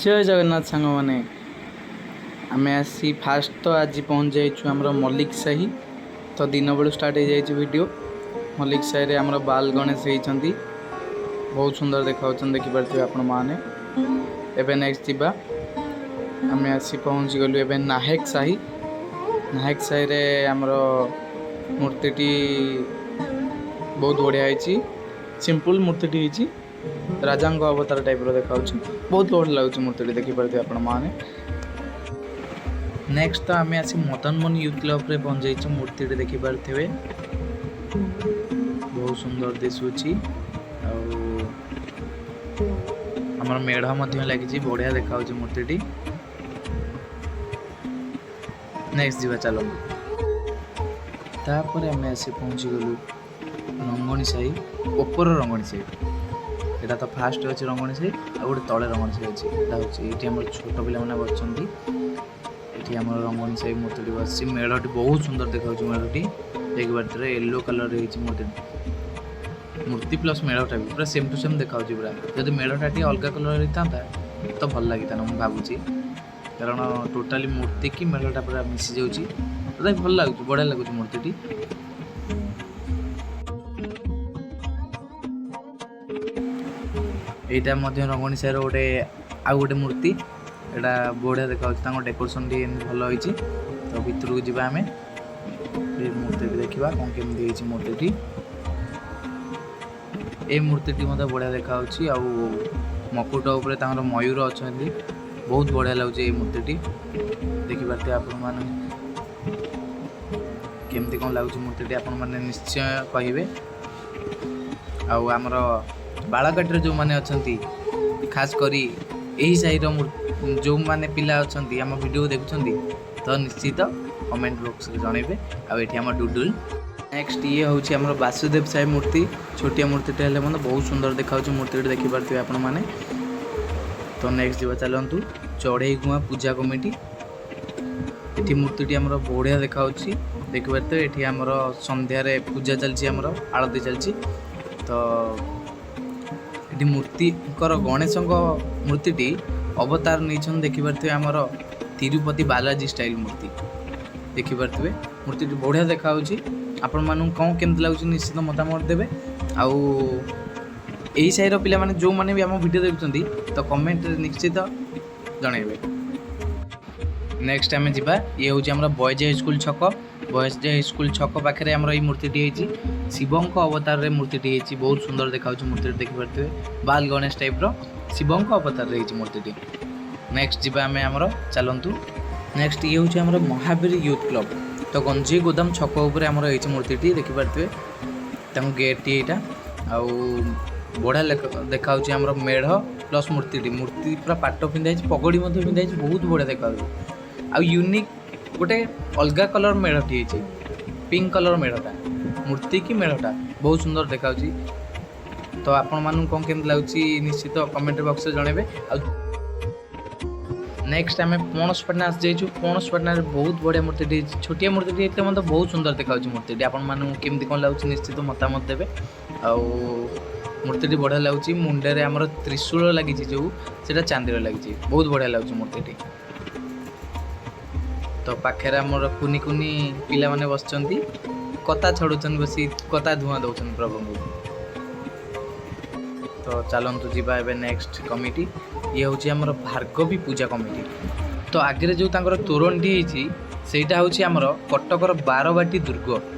ଜୟ ଜଗନ୍ନାଥ ସାଙ୍ଗମାନେ। ଆମେ ଆସି ଫାଷ୍ଟ ତ ଆଜି ପହଞ୍ଚି ଯାଇଛୁ ଆମର ମଲ୍ଲିକ ସାହି। ତ ଦିନ ବେଳୁ ଷ୍ଟାର୍ଟ ହେଇଯାଇଛି ଭିଡ଼ିଓ। ମଲ୍ଲିକ ସାହିରେ ଆମର ବାଲ ଗଣେଶ ହେଇଛନ୍ତି, ବହୁତ ସୁନ୍ଦର ଦେଖାଯାଉଛନ୍ତି, ଦେଖିପାରୁଥିବେ ଆପଣମାନେ। ଏବେ ନେକ୍ସଟ ଯିବା। ଆମେ ଆସି ପହଞ୍ଚିଗଲୁ ଏବେ ନାହେକ ସାହି। ନାହେକ ସାହିରେ ଆମର ମୂର୍ତ୍ତିଟି ବହୁତ ବଢ଼ିଆ ହେଇଛି। ସିମ୍ପଲ୍ ମୂର୍ତ୍ତିଟି ହେଇଛି, ରାଜାଙ୍କ ଅବତାର ଟାଇପ୍ର ଦେଖାଯାଉଛି। ବହୁତ ବଢ଼ିଆ ଲାଗୁଛି ମୂର୍ତ୍ତିଟି, ଦେଖିପାରୁଥିବେ ଆପଣମାନେ। ନେକ୍ସଟ ତ ଆମେ ଆସି ମଦନମୋହନ ୟୁଥ୍ କ୍ଲବରେ ପହଞ୍ଚିଯାଇଛୁ। ମୂର୍ତ୍ତିଟି ଦେଖିପାରୁଥିବେ, ବହୁତ ସୁନ୍ଦର ଦିଶୁଛି। ଆଉ ଆମର ମେଢ଼ ମଧ୍ୟ ଲାଗିଛି, ବଢ଼ିଆ ଦେଖାଯାଉଛି ମୂର୍ତ୍ତିଟି। ନେକ୍ସଟ ଯିବା ଚାଲନ୍ତୁ। ତାପରେ ଆମେ ଆସି ପହଞ୍ଚିଗଲୁ ରଙ୍ଗଣୀ ସାହି, ଉପର ରଙ୍ଗଣୀ ସାହି। ଏଇଟା ତ ଫାଷ୍ଟ ଅଛି ରଙ୍ଗଣୀ ସାହି, ଆଉ ଗୋଟେ ତଳେ ରଙ୍ଗଣୀ ସାହି ଅଛି। ଏଇଟା ହେଉଛି ଏଇଠି ଆମର ଛୋଟ ପିଲାମାନେ ବସିଛନ୍ତି। ଏଠି ଆମର ରଙ୍ଗଣୀ ସାହି ମୂର୍ତ୍ତିଟି ବସିଛି। ମେଢ଼ଟି ବହୁତ ସୁନ୍ଦର ଦେଖାଯାଉଛି। ମେଢ଼ଟି ଦେଖିପାରୁଥିବେ, ୟେଲୋ କଲର୍ ହେଇଛି ମୂର୍ତ୍ତିଟି। ମୂର୍ତ୍ତି ପ୍ଲସ୍ ମେଢ଼ଟା ବି ପୁରା ସେମ୍ ଟୁ ସେମ୍ ଦେଖାଯାଉଛି ପୁରା। ଯଦି ମେଢ଼ଟା ଟିକେ ଅଲଗା କଲର୍ ହେଇଥାନ୍ତା ତ ଭଲ ଲାଗିଥାନ୍ତା ମୁଁ ଭାବୁଛି, କାରଣ ଟୋଟାଲି ମୂର୍ତ୍ତି କି ମେଢ଼ଟା ପୁରା ମିଶି ଯାଉଛି। ତଥାପି ଭଲ ଲାଗୁଛି, ବଢ଼ିଆ ଲାଗୁଛି ମୂର୍ତ୍ତିଟି। ଏଇଟା ମଧ୍ୟ ରଙ୍ଗଣୀ ସାହିର ଗୋଟେ ଆଉ ଗୋଟେ ମୂର୍ତ୍ତି। ଏଇଟା ବଢ଼ିଆ ଦେଖାଯାଉଛି, ତାଙ୍କ ଡେକୋରେସନ୍ ଟିକେ ଏମିତି ଭଲ ହେଇଛି। ତ ଭିତରକୁ ଯିବା ଆମେ, ଏ ମୂର୍ତ୍ତିଟି ଦେଖିବା କ'ଣ କେମିତି ହେଇଛି ମୂର୍ତ୍ତିଟି। ଏ ମୂର୍ତ୍ତିଟି ମଧ୍ୟ ବଢ଼ିଆ ଦେଖାଯାଉଛି, ଆଉ ମକୁଟ ଉପରେ ତାଙ୍କର ମୟୂର ଅଛନ୍ତି। ବହୁତ ବଢ଼ିଆ ଲାଗୁଛି ଏଇ ମୂର୍ତ୍ତିଟି। ଦେଖିପାରୁଥିବେ ଆପଣମାନେ କେମିତି କ'ଣ ଲାଗୁଛି ମୂର୍ତ୍ତିଟି, ଆପଣମାନେ ନିଶ୍ଚୟ କହିବେ। ଆଉ ଆମର ବାଳକାଟିରେ ଯେଉଁମାନେ ଅଛନ୍ତି, ଖାସ କରି ଏହି ସାହିର ଯେଉଁମାନେ ପିଲା ଅଛନ୍ତି, ଆମ ଭିଡ଼ିଓ ଦେଖୁଛନ୍ତି, ତ ନିଶ୍ଚିତ କମେଣ୍ଟ ବକ୍ସରେ ଜଣାଇବେ। ଆଉ ଏଠି ଆମ ଡୁଡୁଲ। ନେକ୍ସଟ ଇଏ ହେଉଛି ଆମର ବାସୁଦେବ ସାହି ମୂର୍ତ୍ତି। ଛୋଟିଆ ମୂର୍ତ୍ତିଟା ହେଲେ ମଧ୍ୟ ବହୁତ ସୁନ୍ଦର ଦେଖାଯାଉଛି ମୂର୍ତ୍ତିଟି, ଦେଖିପାରୁଥିବେ ଆପଣମାନେ। ତ ନେକ୍ସଟ ଯିବା ଚାଲନ୍ତୁ, ଚଢ଼େଇ ଗୁଆଁ ପୂଜା କମିଟି। ଏଠି ମୂର୍ତ୍ତିଟି ଆମର ବଢ଼ିଆ ଦେଖାଯାଉଛି, ଦେଖିପାରୁଥିବେ। ଏଠି ଆମର ସନ୍ଧ୍ୟାରେ ପୂଜା ଚାଲିଛି, ଆମର ଆଳତି ଚାଲିଛି। ତ ଏଠି ମୂର୍ତ୍ତିଙ୍କର ଗଣେଶଙ୍କ ମୂର୍ତ୍ତିଟି ଅବତାର ନେଇଛନ୍ତି, ଦେଖିପାରୁଥିବେ, ଆମର ତିରୁପତି ବାଲାଜୀ ଷ୍ଟାଇଲ୍ ମୂର୍ତ୍ତି। ଦେଖିପାରୁଥିବେ, ମୂର୍ତ୍ତିଟି ବଢ଼ିଆ ଦେଖାଯାଉଛି। ଆପଣମାନଙ୍କୁ କ'ଣ କେମିତି ଲାଗୁଛି ନିଶ୍ଚିତ ମତାମତ ଦେବେ। ଆଉ ଏହି ସାହିର ପିଲାମାନେ ଯେଉଁମାନେ ବି ଆମ ଭିଡ଼ିଓ ଦେଖୁଛନ୍ତି, ତ କମେଣ୍ଟରେ ନିଶ୍ଚିତ ଜଣାଇବେ। ନେକ୍ସଟ ଆମେ ଯିବା। ଇଏ ହେଉଛି ଆମର ବଏଜ୍ ହାଇସ୍କୁଲ ଛକ। ବଏଜ୍ ହାଇସ୍କୁଲ ଛକ ପାଖରେ ଆମର ଏଇ ମୂର୍ତ୍ତିଟି ହେଇଛି। ଶିବଙ୍କ ଅବତାରରେ ମୂର୍ତ୍ତିଟି ହେଇଛି, ବହୁତ ସୁନ୍ଦର ଦେଖାଯାଉଛି ମୂର୍ତ୍ତିଟି, ଦେଖିପାରୁଥିବେ। ବାଲ ଗଣେଶ ଟାଇପ୍ର ଶିବଙ୍କ ଅବତାରରେ ହେଇଛି ମୂର୍ତ୍ତିଟି। ନେକ୍ସଟ ଯିବା ଆମେ ଆମର, ଚାଲନ୍ତୁ। ନେକ୍ସଟ ଇଏ ହେଉଛି ଆମର ମହାବୀର ୟୁଥ୍ କ୍ଲବ୍। ତ ଗଞ୍ଜେଇ ଗୋଦାମ ଛକ ଉପରେ ଆମର ହେଇଛି ମୂର୍ତ୍ତିଟି, ଦେଖିପାରୁଥିବେ। ତାଙ୍କ ଗେଟ୍ଟି ଏଇଟା। ଆଉ ବଢ଼ିଆ ଦେଖାଯାଉଛି ଆମର ମେଢ଼ ପ୍ଲସ୍ ମୂର୍ତ୍ତିଟି। ମୂର୍ତ୍ତି ପୁରା ପାଟ ପିନ୍ଧା ହେଇଛି, ପଗଡ଼ି ମଧ୍ୟ ପିନ୍ଧା ହେଇଛି, ବହୁତ ବଢ଼ିଆ ଦେଖାଯାଉଛି। ଆଉ ୟୁନିକ୍ ଗୋଟେ ଅଲଗା କଲର୍ ମେଢ଼ଟି ହେଇଛି, ପିଙ୍କ କଲର୍ ମେଢ଼ଟା। ମୂର୍ତ୍ତି କି ମେଢ଼ଟା ବହୁତ ସୁନ୍ଦର ଦେଖାଯାଉଛି। ତ ଆପଣମାନଙ୍କୁ କ'ଣ କେମିତି ଲାଗୁଛି ନିଶ୍ଚିତ କମେଣ୍ଟ ବକ୍ସରେ ଜଣାଇବେ। ଆଉ ନେକ୍ସଟ ଆମେ ପଣସପାଟଣା ଆସିଯାଇଛୁ। ପଣସପାଟଣାରେ ବହୁତ ବଢ଼ିଆ ମୂର୍ତ୍ତିଟି ହେଇଛି। ଛୋଟିଆ ମୂର୍ତ୍ତିଟି ହେଇଥିଲେ ମଧ୍ୟ ବହୁତ ସୁନ୍ଦର ଦେଖାଯାଉଛି ମୂର୍ତ୍ତିଟି। ଆପଣମାନଙ୍କୁ କେମିତି କ'ଣ ଲାଗୁଛି ନିଶ୍ଚିତ ମତାମତ ଦେବେ। ଆଉ ମୂର୍ତ୍ତିଟି ବଢ଼ିଆ ଲାଗୁଛି। ମୁଣ୍ଡରେ ଆମର ତ୍ରିଶୂଳ ଲାଗିଛି ଯେଉଁ, ସେଇଟା ଚାନ୍ଦିର ଲାଗିଛି। ବହୁତ ବଢ଼ିଆ ଲାଗୁଛି ମୂର୍ତ୍ତିଟି। ତ ପାଖରେ ଆମର କୁନି କୁନି ପିଲାମାନେ ବସିଛନ୍ତି, କତା ଛଡ଼ଉଛନ୍ତି ବସି, କତା ଧୂଆଁ ଦେଉଛନ୍ତି ପ୍ରଭୁଙ୍କୁ। ତ ଚାଲନ୍ତୁ ଯିବା ଏବେ ନେକ୍ସଟ କମିଟି। ଇଏ ହେଉଛି ଆମର ଭାର୍ଗବୀ ପୂଜା କମିଟି। ତ ଆଗରେ ଯେଉଁ ତାଙ୍କର ତୋରଣଟି ହେଇଛି, ସେଇଟା ହେଉଛି ଆମର କଟକର ବାରବାଟୀ ଦୁର୍ଗ,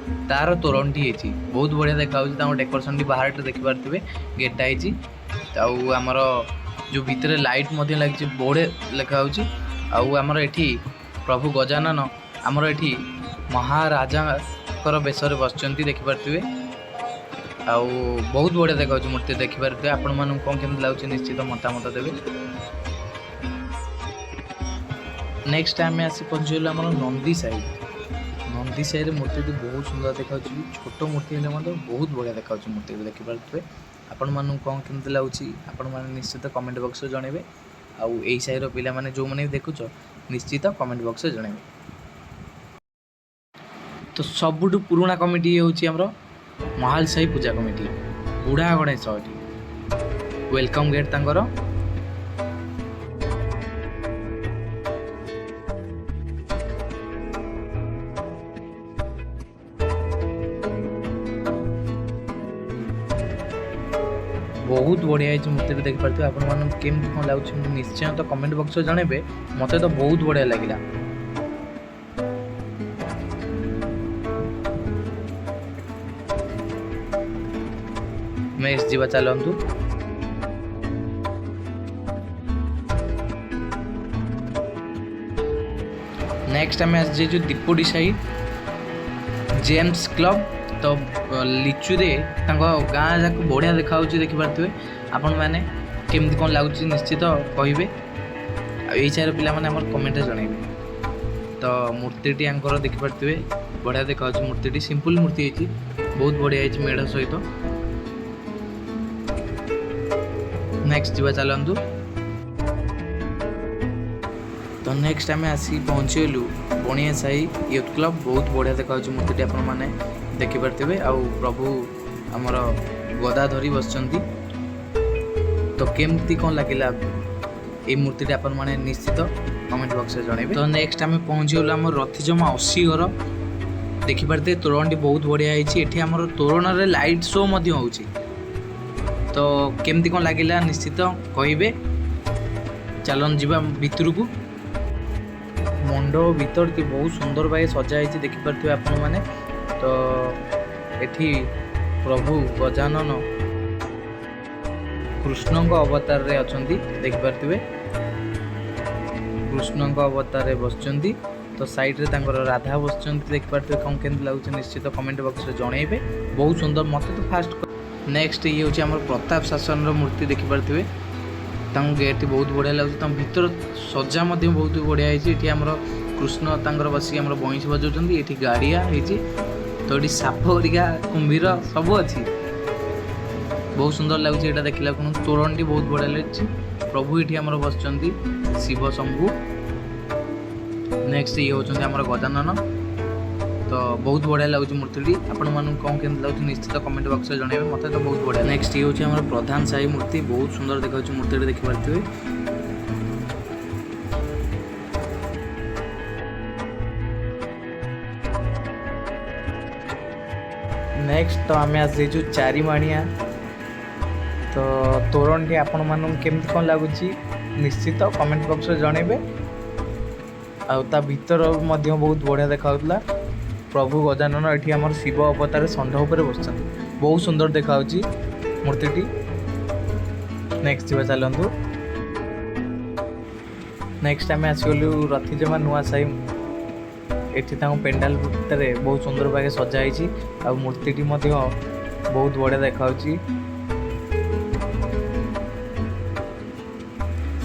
ତାର ତୋରଣଟି ହେଇଛି। ବହୁତ ବଢ଼ିଆ ଦେଖାଯାଉଛି ତାଙ୍କ ଡେକୋରେସନଟି। ବାହାରଟେ ଦେଖିପାରୁଥିବେ, ଗେଟ୍ଟା ହେଇଛି। ଆଉ ଆମର ଯେଉଁ ଭିତରେ ଲାଇଟ୍ ମଧ୍ୟ ଲାଗିଛି, ବଢ଼ିଆ ଲେଖାହେଉଛି। ଆଉ ଆମର ଏଠି ପ୍ରଭୁ ଗଜାନନ ଆମର ଏଠି ମହାରାଜାଙ୍କର ବେଶରେ ବସିଛନ୍ତି, ଦେଖିପାରୁଥିବେ। ଆଉ ବହୁତ ବଢ଼ିଆ ଦେଖାଯାଉଛି ମୂର୍ତ୍ତି, ଦେଖିପାରୁଥିବେ। ଆପଣମାନଙ୍କୁ କ'ଣ କେମିତି ଲାଗୁଛି ନିଶ୍ଚିତ ମତାମତ ଦେବେ। ନେକ୍ସଟ ଆମେ ଆସି ପହଞ୍ଚିଗଲୁ ଆମର ନନ୍ଦୀ ସାହି। ନନ୍ଦୀ ସାହିରେ ମୂର୍ତ୍ତିଟି ବହୁତ ସୁନ୍ଦର ଦେଖାଯାଉଛି। ଛୋଟ ମୂର୍ତ୍ତି ହେଲେ ମଧ୍ୟ ବହୁତ ବଢ଼ିଆ ଦେଖାଯାଉଛି ମୂର୍ତ୍ତିଟି, ଦେଖିପାରୁଥିବେ। ଆପଣମାନଙ୍କୁ କ'ଣ କେମିତି ଲାଗୁଛି ଆପଣମାନେ ନିଶ୍ଚିତ କମେଣ୍ଟ ବକ୍ସରେ ଜଣାଇବେ। ଆଉ ଏଇ ସାହିର ପିଲାମାନେ ଯେଉଁମାନେ ବି ଦେଖୁଛ, ନିଶ୍ଚିତ କମେଣ୍ଟ ବକ୍ସରେ ଜଣାଇବେ। ତ ସବୁଠୁ ପୁରୁଣା କମିଟି ହେଉଛି ଆମର ମହାଲ ସାହି ପୂଜା କମିଟି। ବୁଢ଼ା ଗଣେଶ ଏଠି welcome gate ତାଙ୍କର। ବହୁତ ବଢ଼ିଆ ହେଇଛି ମୂର୍ତ୍ତିଟି, ଦେଖିପାରୁଥିବେ। ଆପଣମାନଙ୍କୁ କେମିତି କ'ଣ ଲାଗୁଛି, ମୁଁ ନିଶ୍ଚୟ ତ କମେଣ୍ଟ ବକ୍ସରେ ଜଣାଇବେ। ମୋତେ ତ ବହୁତ ବଢ଼ିଆ ଲାଗିଲା। ନେକ୍ସଟ ଯିବା ଚାଲନ୍ତୁ। ନେକ୍ସଟ ଆମେ ଆସିଯାଇଛୁ ଦୀପୋଡ଼ି ସାହି ଜେମ୍ସ କ୍ଲବ୍। ତ ଲିଚୁରେ ତାଙ୍କ ଗାଁ ଯାକ ବଢ଼ିଆ ଦେଖାହେଉଛି, ଦେଖିପାରୁଥିବେ। ଆପଣମାନେ କେମିତି କ'ଣ ଲାଗୁଛି ନିଶ୍ଚିତ କହିବେ, ଆଉ ଏଇ ସାହିର ପିଲାମାନେ ଆମର କମେଣ୍ଟରେ ଜଣାଇବେ। ତ ମୂର୍ତ୍ତିଟି ଆଙ୍କର ଦେଖିପାରୁଥିବେ, ବଢ଼ିଆ ଦେଖାଯାଉଛି ମୂର୍ତ୍ତିଟି। ସିମ୍ପଲ୍ ମୂର୍ତ୍ତି ହେଇଛି, ବହୁତ ବଢ଼ିଆ ହେଇଛି ମେଢ଼ ସହିତ। ନେକ୍ସଟ ଯିବା ଚାଲନ୍ତୁ। ତ ନେକ୍ସଟ ଆମେ ଆସିକି ପହଞ୍ଚିଗଲୁ ବଣିଆ ସାହି ୟୁଥ୍ କ୍ଲବ୍। ବହୁତ ବଢ଼ିଆ ଦେଖାଯାଉଛି ମୂର୍ତ୍ତିଟି, ଆପଣମାନେ ଦେଖିପାରୁଥିବେ। ଆଉ ପ୍ରଭୁ ଆମର ଗଦା ଧରି ବସିଛନ୍ତି। ତ କେମିତି କ'ଣ ଲାଗିଲା ଏଇ ମୂର୍ତ୍ତିଟି, ଆପଣମାନେ ନିଶ୍ଚିତ କମେଣ୍ଟ ବକ୍ସରେ ଜଣାଇବେ। ତ ନେକ୍ସଟ ଆମେ ପହଞ୍ଚିଗଲୁ ଆମର ରଥିଜମା 80 ଘର। ଦେଖିପାରୁଥିବେ, ତୋରଣଟି ବହୁତ ବଢ଼ିଆ ହେଇଛି। ଏଠି ଆମର ତୋରଣରେ ଲାଇଟ୍ ଶୋ ମଧ୍ୟ ହେଉଛି। ତ କେମିତି କ'ଣ ଲାଗିଲା ନିଶ୍ଚିତ କହିବେ। ଚାଲନ୍ତୁ ଯିବା ଭିତରକୁ। ମଣ୍ଡପ ଭିତରଟି ବହୁତ ସୁନ୍ଦର ଭାବେ ସଜା ହେଇଛି, ଦେଖିପାରୁଥିବେ ଆପଣମାନେ। ତ ଏଠି ପ୍ରଭୁ ଗଜାନନ କୃଷ୍ଣଙ୍କ ଅବତାରରେ ଅଛନ୍ତି, ଦେଖିପାରୁଥିବେ। କୃଷ୍ଣଙ୍କ ଅବତାରରେ ବସିଛନ୍ତି, ତ ସାଇଡ଼ରେ ତାଙ୍କର ରାଧା ବସିଛନ୍ତି, ଦେଖିପାରୁଥିବେ। କ'ଣ କେମିତି ଲାଗୁଛି ନିଶ୍ଚିତ କମେଣ୍ଟ ବକ୍ସରେ ଜଣାଇବେ। ବହୁତ ସୁନ୍ଦର ମୋତେ ତ ଫାଷ୍ଟ। ନେକ୍ସଟ ଇଏ ହେଉଛି ଆମର ପ୍ରତାପ ଶାସନର ମୂର୍ତ୍ତି, ଦେଖିପାରୁଥିବେ। ତାଙ୍କ ଗେଟ୍ଟି ବହୁତ ବଢ଼ିଆ ଲାଗୁଛି। ତାଙ୍କ ଭିତର ସଜା ମଧ୍ୟ ବହୁତ ବଢ଼ିଆ ହେଇଛି। ଏଠି ଆମର କୃଷ୍ଣ ତାଙ୍କର ବସିକି ଆମର ବଇଁଶୀ ବଜାଉଛନ୍ତି। ଏଠି ଗାଡ଼ିଆ ହେଇଛି, ତ ଏଠି ସାପ ହେରିକା, କୁମ୍ଭୀର ସବୁ ଅଛି। ବହୁତ ସୁନ୍ଦର ଲାଗୁଛି ଏଇଟା ଦେଖିଲା ଖୁଣୁ। ତୋରଣଟି ବହୁତ ବଢ଼ିଆ ଲାଗୁଛି। ପ୍ରଭୁ ଏଠି ଆମର ବସିଛନ୍ତି ଶିବ ଶମ୍ଭୁ। ନେକ୍ସଟ ଇଏ ହେଉଛନ୍ତି ଆମର ଗଜାନନ। ତ ବହୁତ ବଢ଼ିଆ ଲାଗୁଛି ମୂର୍ତ୍ତିଟି। ଆପଣମାନଙ୍କୁ କ'ଣ କେମିତି ଲାଗୁଛି ନିଶ୍ଚିତ କମେଣ୍ଟ ବକ୍ସରେ ଜଣାଇବେ। ମୋତେ ତ ବହୁତ ବଢ଼ିଆ। ନେକ୍ସଟ ଇଏ ହେଉଛି ଆମର ପ୍ରଧାନ ସାହି ମୂର୍ତ୍ତି। ବହୁତ ସୁନ୍ଦର ଦେଖାଯାଉଛି ମୂର୍ତ୍ତିଟି, ଦେଖିପାରୁଥିବେ। ନେକ୍ସଟ ତ ଆମେ ଆସିଯାଇଛୁ ଚାରିମାଣିଆ। ତ ତୋରଣଟି ଆପଣମାନଙ୍କୁ କେମିତି କ'ଣ ଲାଗୁଛି ନିଶ୍ଚିତ କମେଣ୍ଟ ବକ୍ସରେ ଜଣାଇବେ। ଆଉ ତା ଭିତର ମଧ୍ୟ ବହୁତ ବଢ଼ିଆ ଦେଖାଯାଉଥିଲା। ପ୍ରଭୁ ଗଜାନନ ଏଠି ଆମର ଶିବ ଅବତାର ଷଣ୍ଢ ଉପରେ ବସିଛନ୍ତି। ବହୁତ ସୁନ୍ଦର ଦେଖାଯାଉଛି ମୂର୍ତ୍ତିଟି। ନେକ୍ସଟ ଯିବା ଚାଲନ୍ତୁ। ନେକ୍ସଟ ଆମେ ଆସିଗଲୁ ରଥିଜମା ନୂଆ ସାହି। ଏଠି ତାଙ୍କ ପେଣ୍ଡାଲ ଭିତରେ ବହୁତ ସୁନ୍ଦର ଭାବେ ସଜା ହେଇଛି, ଆଉ ମୂର୍ତ୍ତିଟି ମଧ୍ୟ ବହୁତ ବଢ଼ିଆ ଦେଖାଯାଉଛି।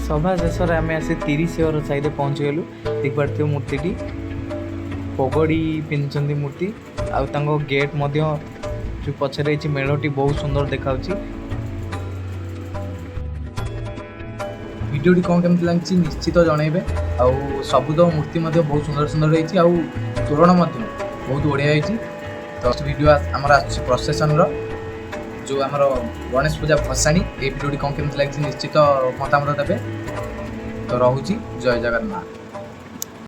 ସଭା ଶେଷରେ ଆମେ ଆସି 30 ଘର ସାହିରେ ପହଞ୍ଚିଗଲୁ। ଦେଖିପାରୁଥିବେ, ମୂର୍ତ୍ତିଟି ପଗଡ଼ି ପିନ୍ଧିଛନ୍ତି ମୂର୍ତ୍ତି, ଆଉ ତାଙ୍କ ଗେଟ୍ ମଧ୍ୟ ଯେଉଁ ପଛରେ ହେଇଛି, ମେଢ଼ଟି ବହୁତ ସୁନ୍ଦର ଦେଖାଯାଉଛି। ଭିଡ଼ିଓଟି କ'ଣ କେମିତି ଲାଗୁଛି ନିଶ୍ଚିତ ଜଣାଇବେ। ଆଉ ସବୁ ତ ମୂର୍ତ୍ତି ମଧ୍ୟ ବହୁତ ସୁନ୍ଦର ସୁନ୍ଦର ହେଇଛି, ଆଉ ତୋରଣ ମଧ୍ୟ ବହୁତ ବଢ଼ିଆ ହେଇଛି। ତ ଭିଡ଼ିଓ ଆମର ଆସୁଛି ପ୍ରସେସନର, ଯେଉଁ ଆମର ଗଣେଶ ପୂଜା ଭସାଣି। ଏଇ ଭିଡ଼ିଓଟି କ'ଣ କେମିତି ଲାଗିଛି ନିଶ୍ଚିତ ମତାମତ ଦେବେ। ତ ରହୁଛି, ଜୟ ଜଗନ୍ନାଥ।